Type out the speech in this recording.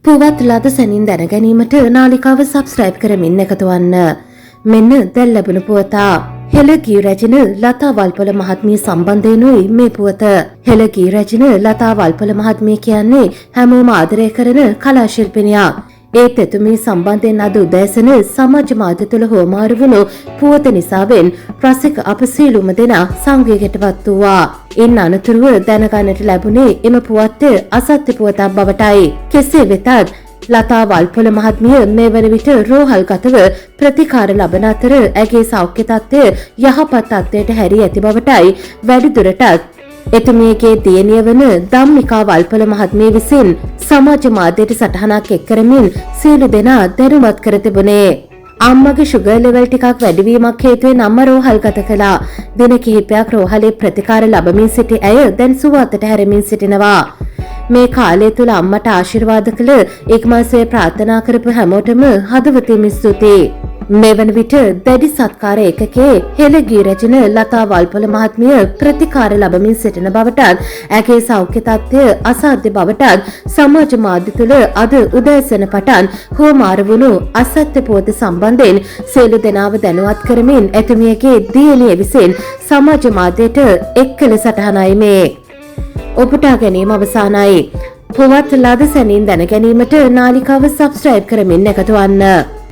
පුවත් ලද සැනින් දැන ගැනීමට නාලිකාව සබ්ස්ක්‍රයිබ් කරමින් එකතු වන්න. මෙන්න දැන් ලැබුණු පුවතා. හෙළ ගී රැජින ලතා වල්පොල මහත්මිය සම්බන්ධයෙනුයි මේ පුවත. හෙළ ගී රැජින ලතා වල්පොල මහත්මිය කියන්නේ හැමෝම ආදරය කරන කලා ශිල්පිනියක්. ඒත් එතුමිය සම්බන්ධයෙන් අද උදෑසන සමාජ මාධ්‍ය තුළ හුවමාරු වුණු පුවත නිසාවෙන් රසික අප සියලුම දෙනා සංවේගයට පත් වූවා. ඉන් අනතුරුව දැනගන්නට ලැබුණේ එම පුවත් අසත්‍ය පුවතක් බවටයි. කෙසේ වෙතත් ලතා වල්පොල මහත්මිය මේ වන විට රෝහල්ගතව ප්‍රතිකාර ලබන අතර ඇගේ සෞඛ්‍ය තත්ත්වය යහපත් තත්ත්වයට හැරී ඇති බවටයි වැඩිදුරටත් එතුමියගේ දියණිය වන ධම්මිකා වල්පොල මහත්මිය විසින් සමාජ මාධ්‍යයට සටහනක් එක් කරමින් සියලු දෙනා දැනුවත් කර තිබුණේ. අම්මගේ ෂුගර් ලෙවල් ටිකක් වැඩිවීමක් හේතුවෙන් අම්මා රෝහල්ගත කළා. දින කිහිපයක් රෝහලේ ප්‍රතිකාර ලබමින් සිටි ඇය දැන් සුව අතට හැරමින් සිටිනවා. මේ කාලය තුළ අම්මට ආශිර්වාද කළ ඉක්මන් ප්‍රාර්ථනා කරපු හැමෝටම හදවතින්ම ස්තුතියි. මේ වන විට දැඩි සත්කාර ඒකකයේ හෙළ ගී රචන ලතා වල්පොල මහත්මිය ප්‍රතිකාර ලබමින් සිටින බවටත් ඇගේ සෞඛ්‍ය තත්ත්වය අසාධ්‍ය බවටත් සමාජ මාධ්‍ය තුළ අද උදෑසන පටන් හුවමාරු වුණු අසත්‍ය පුවත සම්බන්ධයෙන් සියලු දෙනාව දැනුවත් කරමින් එතුමියගේ දියණිය විසින් සමාජ මාධ්‍යයට එක් කළ සටහනයි මේ. ඔපුටා ගැනීම අවසానයි. පුවත් ලද සැනින් දැන ගැනීමට නාලිකාව සබ්ස්ක්‍රයිබ් කරමින් එකතු වන්න.